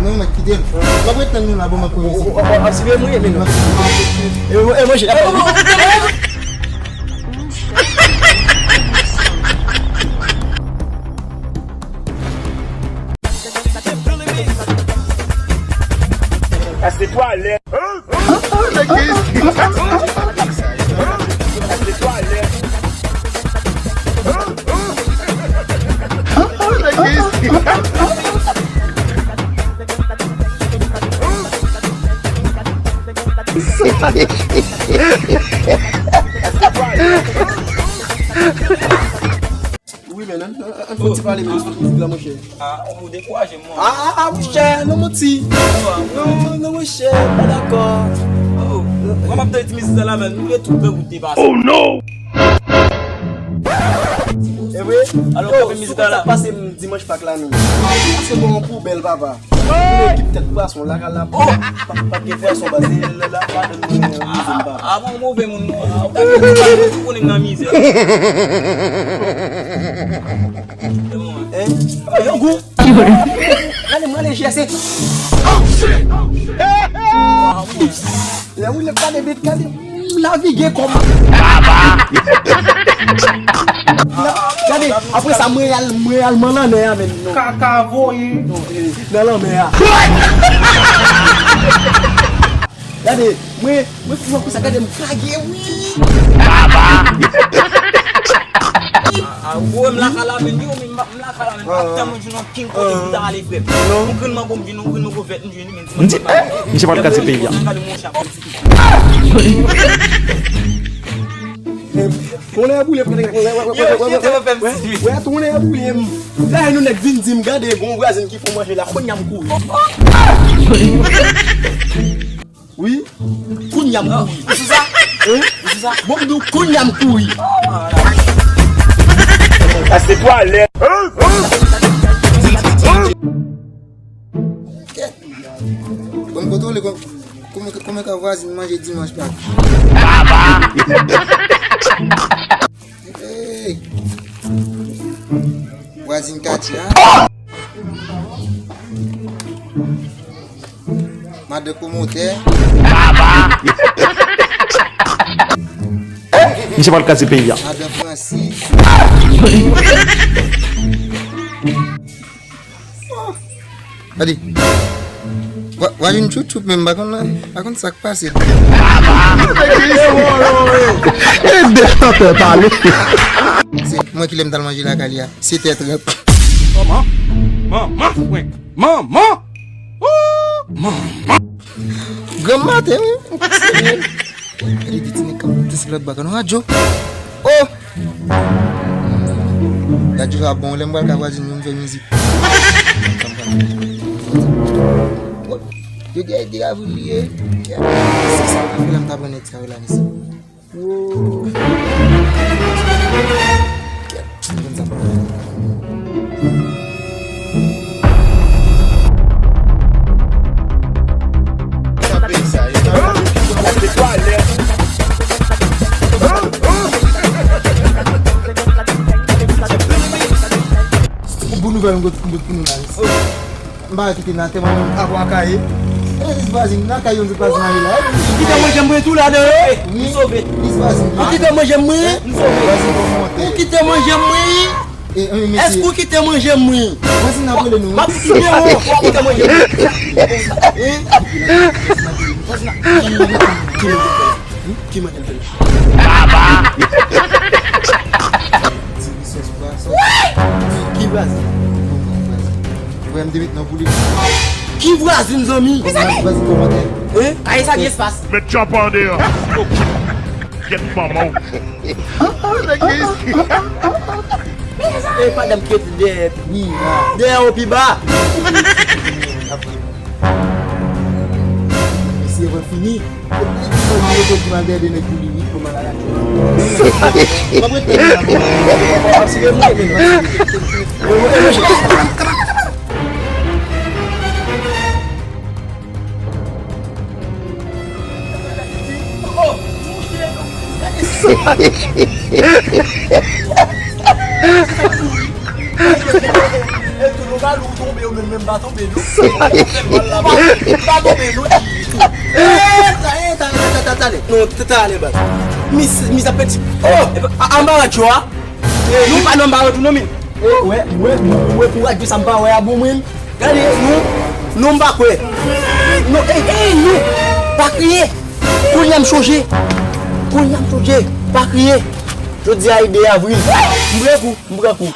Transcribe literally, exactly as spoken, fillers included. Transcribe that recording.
Non, mwen kite l. M ap ret tann nou la, bon, m ap kouri isit. Ap sive mwen, men non. E, e, manje. Pase twalèt. Wi, men, ann, ann, ann fè ti pale, men, sou mizik la, monchè. Ah, ou dekouraje m, mwen. Ah, ah, ah, monchè, non, manti. Non, non, monchè, pa dakò. Oh, mwen, m ap tande ti mizik sa la, men, nou vle tout grangou te pase. Oh, non! E vre? Alò, yo, k ap fè mizik la la. Sa k pase m dimanch Pak la, menm? Pase bon pou bèl, papa. Yon ekip tèt pwason, lakay la, pa, pa, pa gen pwason, baz, se la, la, pa de mwen, mizè, papa. Ah, bon, move moun, non. Ah, ou konnen m nan mizè. Hein? Yo gou. Gade, mwen ale jese. Lè ou lè gade bit, gade. Lavi gen kòm. Gade, apre sa, mwen al, mwen al man lanmè a, men non. Kaka voye. Nan lanmè a. Gade, mwen, mwen fou konsa, gade, m kage, wi. Ah, ou wè m lakay la, men yo, men m lakay la, men pa tan mwen jwenn yon king kote pou ta ale, frè m. Yon grenn mango m jwenn, yon grenn mango vèt m jwenn, men. M di, eh, misye pa t ka di peyi a. Konnen boule, konnen, wè, wè, wè, wè, wè, wè, wè, wè, konnen boule m. La, nou nèg vin di m, gade, gon vwazin ki fè manje la, kounye a m kouri. Wi, kounye a m kouri. Ou sou sa? Hein? Ou sou sa? Bon, m di w, kounye a m kouri. Pase twalèt. Kèt. Bon, kote w le kon-, kòman, kòman ka vwazin manje dimanch Pak? Hey! Vwazin katye a. Madan pwomotè. Misye pa t ka di peyi a. Madan Francis. Gade. Wa, wa vin tchoup tchoup, men m pa konn, pa konn sa k pase. E de chantè pale. Se mwen ki lè m t al manje lakay li a. Sèt è trant. Manman! Manman! Manman! Ooh! Manman! Granm maten, wi. Gade de ti nèg k ap danse lòt bò, nan radyo. Oh! Radyo sa bon, lè m pral ka vwazin yo, m fè mizik. Yo gen de avril li ye. Se sa, apre la, m ta pran nèg sa yo la, mesye. Wow. Bon nouvèl, m got, m got pou nou la, mesye. M pa kite n atè, mwen menm, avwa kaye. E, lis vwazin, nan kay yon ti vwazin ale la. Ou kite manje m tou ladan yo? Wi. M sove. Lis vwazin. Ou kite manje m wi? M sove. Vwazin, bon monte. Ou kite manje m wi? E, e, mesye. Èske ou kite manje m wi? Vwazin, n ap rele nou. M ap kite w, ou kite manje m. Hein? Vwazin, ki manje l fè la? Ki manje l fè la? Baba! Ti risòs pa sa. Ki vwazin? Frè m te met nan pou li. Ki vwazin, zanmi? Vwazin kòmantè. Hein? Kaye sa gen espas. Met tchòp an deyò. Gyèt manman w. E pa dam ki rete dèyè pi ba. Dèyè w pi ba. Mesye, van fini. Tonbe yo menm, menm pa tonbe, non. M pa tonbe, non. Eh, ta, eh, ta, ta, ta, ta, ta, non, ta, ta, ale, baz. Mis, mis apeti. Oh, a, anba radyo a. Eh, nou pa nan anba radyo, non, min. Eh, wè, wè, wè, pou radyo sa m pa wè a bon, mwen. Gade, nou, nou m pa kwè. Non, eh, eh, nou. Pa kriye. Kounye a m chonje. Kounye a m chonje. Pa kriye. Jodi a e de avril. M pran kou, m pran kou.